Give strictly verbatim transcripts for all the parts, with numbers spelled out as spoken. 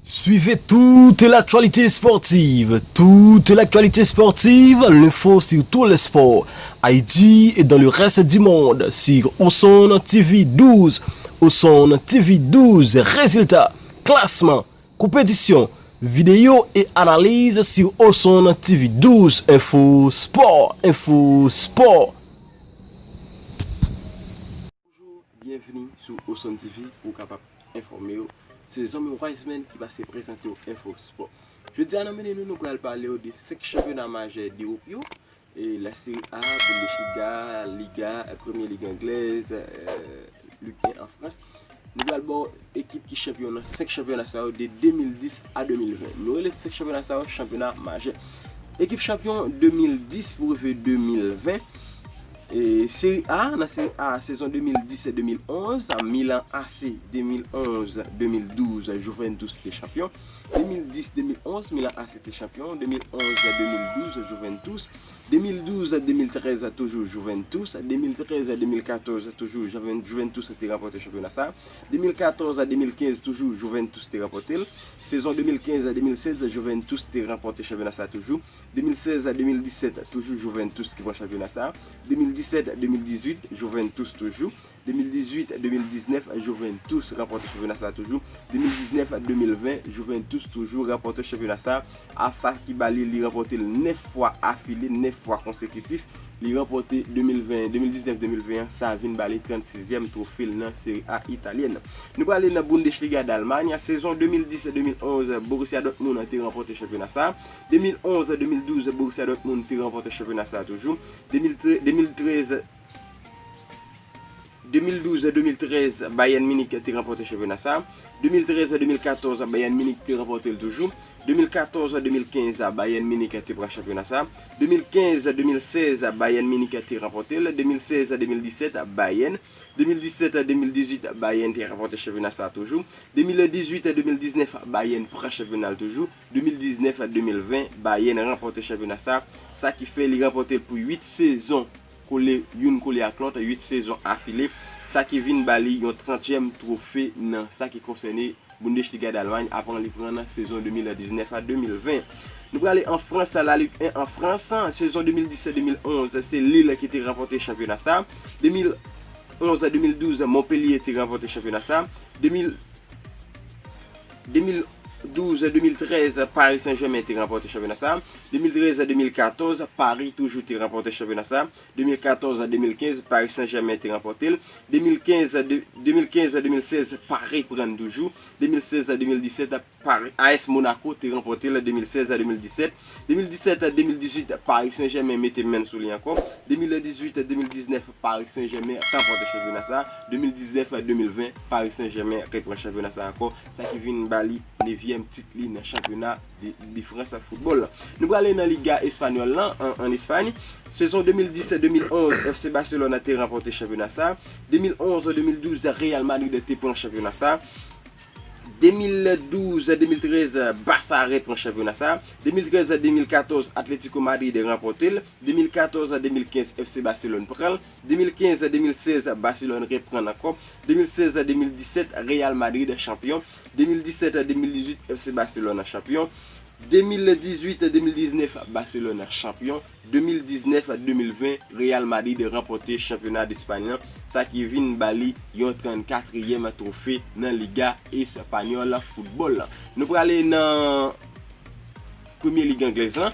Suivez toute l'actualité sportive, toute l'actualité sportive, l'info sur tous les sports, Haïti et dans le reste du monde, sur Oson T V douze. Oson T V douze, résultats, classement, compétition, vidéos et analyses sur Oson T V douze. Info sport, info sport. Bonjou, byenvini sou Oson T V pou w kapab enfòme w. Se zanmi w Wiseman ki pase prezante w enfo spò. Jodi a nan mennen nou, nou pral pale w de senk chanpyona majè Dewòp yo, e la Serie A, Bundesliga, Liga, Premye Lig Anglèz, eh, Ligue un an Frans. Nou pral ba w ekip ki chanpyon nan senk chanpyona sa yo de de mil dis a de mil ven. Nou rele senk chanpyona sa yo chanpyona majè. Ekip chanpyon de mil dis pou rive de mil ven. E Seri A, nan Seri A, sezon de mil dis de mil onz, Milan A C, de mil onz de mil douz, Juventus te chanpyon. De mil dis de mil onz, Milan A C te chanpyon. De mil onz de mil douz, Juventus. De mil douz de mil trèz, toujou Juventus. De mil trèz de mil katòz, toujou Juven-, Juventus te ranpòte chanpyona sa. De mil katòz a de mil kenz, toujou Juventus te ranpòte l. Sezon de mil kenz a de mil sèz, Juventus te ranpòte chanpyona sa toujou. De mil sèz a de mil disèt, toujou Juventus ki pran chanpyona sa. De mil disèt a de mil dizuit, Juventus toujou. De mil dizuit a de mil diznèf, Juventus ranpòte chanpyona sa toujou. De mil diznèf a de mil ven, Juventus toujou ranpòte chanpyona sa. A sa ki ba li, li ranpòte l nèf fwa afile, nèf fwa konsekitif. Li ranpòte de mil ven, de mil diznèf de mil ven an, sa vin ba li trannsizyèm twofe l nan Seri A italyèn. Nou prale nan Bundesliga Dalmay. Sezon de mil dis de mil onz, Borussia Dortmund te ranpòte chanpyona sa. De mil onz de mil douz, Borussia Dortmund te ranpòte chanpyona sa toujou. De mil trèz, de mil trèz, de mil douz de mil trèz, Bayern Munich te ranpòte chanpyona sa. De mil trèz de mil katòz, Bayern Munich te ranpòte l toujou. De mil katòz de mil kenz, Bayern Munich te pran chanpyona sa. De mil kenz de mil sèz, Bayern Munich te ranpòte l. De mil sèz de mil disèt, Bayern. De mil disèt de mil dizuit, Bayern te ranpòte chanpyona sa toujou. De mil dizuit de mil diznèf, Bayern pran chanpyona l toujou. De mil diznèf de mil ven, Bayern ranpòte chanpyona sa. Sa ki fè li ranpòte l pou uit sezon kole, youn kole ak lòt, uit sezon afile. Sa ki vin ba li yon trantyèm twofe nan sa ki konsène Bundesliga Dalmay, apre li pran nan sezon de mil diznèf a de mil ven. Nou prale an Frans, la Ligue un an Frans, sezon de mil dis de mil onz, se Lille ki te ranpòte chanpyona sa. De mil onz a de mil douz, Montpellier te ranpòte chanpyona sa. De mil, de mil douz a de mil trèz, Paris Saint-Germain te ranpòte chanpyona sa. De mil trèz a de mil katòz, Paris toujou te ranpòte chanpyona sa. De mil katòz a de mil kenz, Paris Saint-Germain te ranpòte l. De mil kenz a de, de mil kenz a de mil sèz, Paris pran l toujou. De mil sèz a de mil disèt, Paris, A S Monaco te ranpòte l de mil sèz a de mil disèt. De mil disèt a de mil dizuit, Paris Saint-Germain mete men sou li ankò. De mil dizuit a de mil diznèf, Paris Saint-Germain ranpòte chanpyona sa. De mil diznèf a de mil ven, Paris Saint-Germain repran chanpyona sa ankò. Sa ki vin ba li nevyèm tit li nan chanpyona de, de Frans foutbòl. Nou prale nan Liga Espanyòl lan, an, an Espay. Sezon de mil dis de mil onz, F C Barcelone te ranpòte chanpyona sa. De mil onz de mil douz, Real Madrid te pran chanpyona sa. De mil douz de mil trèz, Barça repran chanpyona sa. De mil trèz de mil katòz, Atlético Madrid ranpòte l. De mil katòz de mil kenz, F C Barcelone pran l. De mil kenz de mil sèz, Barcelone repran l ankò. De mil sèz de mil disèt, Real Madrid chanpyon. De mil disèt a de mil dizuit, F C Barcelone chanpyon. De mil dizuit a de mil diznèf, Barcelone chanpyon. De mil diznèf a de mil ven, Real Madrid ranpòte chanpyona Espay lan, sa ki vin ba li yon trannkatriyèm twofe nan Liga Espanyòl foutbòl lan. Nou prale nan Premye Lig Anglèz lan.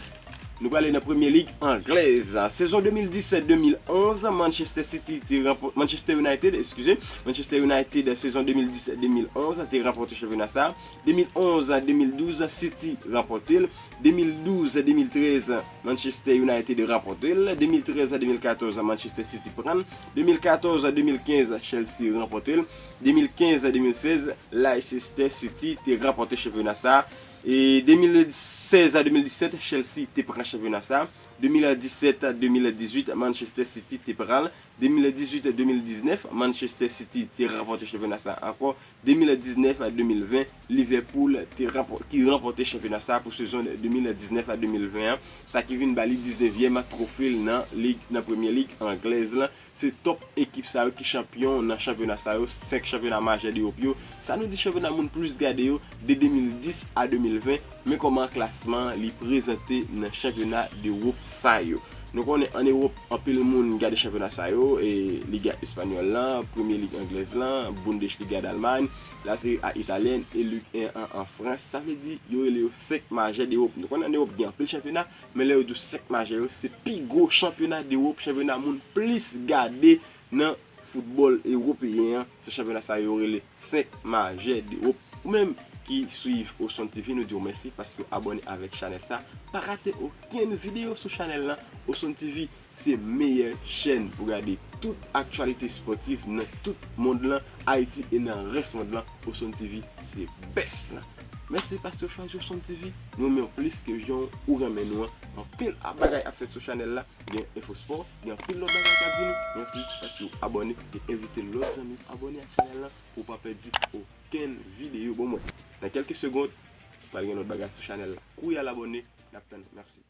Nou prale nan Premye Lig Anglèz. Sezon de mil dis de mil onz, Manchester City te ranpò-, Manchester United, eskize, Manchester United, sezon de mil dis de mil onz, te ranpòte chanpyona sa. De mil onz a de mil douz, City ranpòte l. De mil douz a de mil trèz, Manchester United ranpòte l. De mil trèz a de mil katòz, Manchester City pran l. De mil katòz a de mil kenz, Chelsea ranpòte l. De mil kenz a de mil sèz, Leicester City te ranpòte chanpyona sa. E de mil sèz a de mil disèt, Chelsea te pran chanpyona sa. de mil disèt a de mil dizuit, Manchester City te pral. De mil dizuit a de mil diznèf, Manchester City te ranpòte chanpyona sa ankò. De mil diznèf a de mil ven, Liverpool te ranpò-, ki ranpòte chanpyona sa pou sezon de mil diznèf a de mil ven an, sa ki vin ba li diznevyèm twofe l nan lig, nan Premye Lig anglèz lan. Se top ekip sa yo ki chanpyon nan chanpyona sa yo, senk chanpyona majè de Ewòp yo. Sa nou di chanpyona moun plis gade yo de de mil dis a de mil ven, men kòman klasman li prezante nan chanpyona de Ewòp sa yo. Nou konnen ann Ewòp, anpil moun gade chanpyona sa yo, e Liga Espanyòl lan, Premye Lig Anglèz lan, Bundesliga Dalmay, La Serie A Italyèn e Ligue en an an Frans. Sa vle di, yo rele yo senk majè de Ewòp. Nou konnen ann Ewòp gen anpil chanpyona, men lè yo di w senk majè yo, se pi gwo chanpyona de Ewòp, chanpyona moun plis gade nan foutbòl ewopeyen an. Se chanpyona sa yo rele senk majè de Ewòp. Ou menm ki swiv Osonn T V, nou di w mèsi paske w abòne avèk chanèl sa. Pa rate okenn videyo sou chanèl lan. Osonn T V se meyè chèn pou gade tout aktyalite spòtif nan tout mond lan, Ayiti e nan rès mond lan. Osonn T V se best lan. Mèsi paske w chwazi Osonn T V. Nou renmen w plis ke jan ou renmen nou an. Anpil ap bagay ap fèt sou chanèl la. Gen enfo spò, gen anpil lòt bagay k ap vini. Mèsi paske w abòne e envite lòt zanmi abòne ak chanèl lan pou w pa pèdi okenn videyo. Bon, mwen, nan kèlke segond, pral gen lòt bagay sou chanèl la. Kouri al abòne, n ap tann nou. Mèsi.